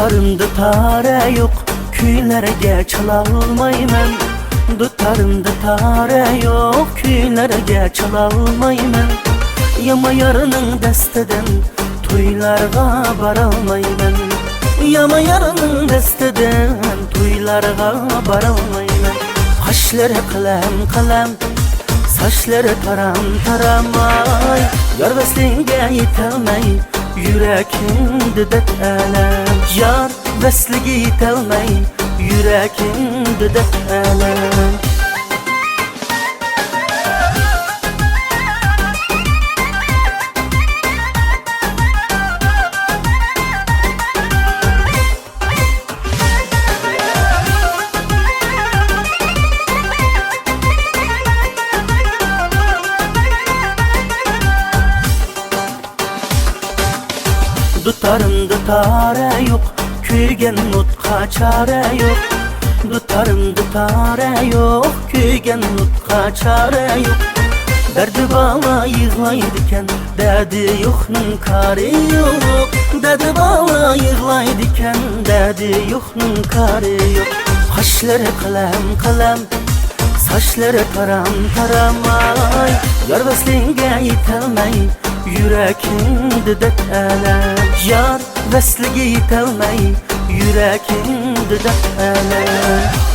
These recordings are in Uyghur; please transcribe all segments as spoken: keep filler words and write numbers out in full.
دۇتارىمدا تارە يوق، كۈيلەرگە چالالمايمەن. دۇتارىمدا تارە يوق، كۈيلەرگە چالالمايمەن. يامان يارنىڭ دەستىدىن تويلارغا بارالمايمەن. يامان يارنىڭ دەستىدىن تويلارغا بارالمايمەن. قاشلىرى قەلەم قەلەم، ساچلىرى تارام تارام، ئاي. يار ۋەسلىڭگە يېتەلمەي، يۈرىكىمدە دەرد ئەلەم. يار ۋەسلىگە يېتەلمەي، يۈرىكىمدە دەرد ئەلەم. دۇتارىمدا تارە يوق، كۆيگەن ئوتقا چارە يوق. دۇتارىمدا تارە يوق، كۆيگەن ئوتقا چارە يوق. دەردى بالا يىغلايدىكەن، دەردى يوقنىڭ كارى يوق. دەردى بالا يىغلايدىكەن، دەردى يوقنىڭ كارى يوق. قاشلىرى قەلەم قەلەم، ساچلىرى تارام تارام، ئاي. يار ۋەسلىڭگە يېتەلمەي، يۈرىكىمدە دەرد ئەلەم. يار ۋەسلىگە يېتەلمەي، يۈرىكىمدە دەرد ئەلەم.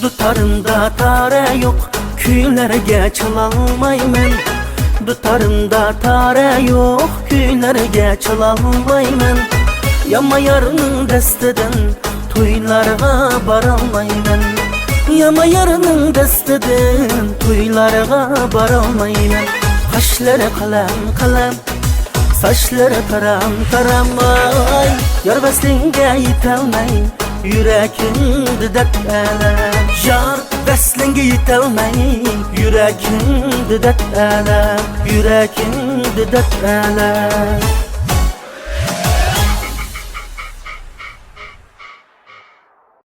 دۇتارىمدا تارە يوق، كۈيلەرگە چالالمايمەن. دۇتارىمدا تارە يوق، كۈيلەرگە چالالمايمەن. يامان يارنىڭ دەستىدىن تويلارغا بارالمايمەن. يامان يارنىڭ دەستىدىن تويلارغا بارالمايمەن. قاشلىرى قەلەم قەلەم، ساچلىرى تارام تارام، ئاي. يار ۋەسلىڭگە يېتەلمەي، يۈرىكىمدە دەرد ئەلەم. يار ۋەسلىڭگە يېتەلمەي، يۈرىكىمدە دەرد ئەلەم. يۈرىكىمدە دەرد ئەلەم.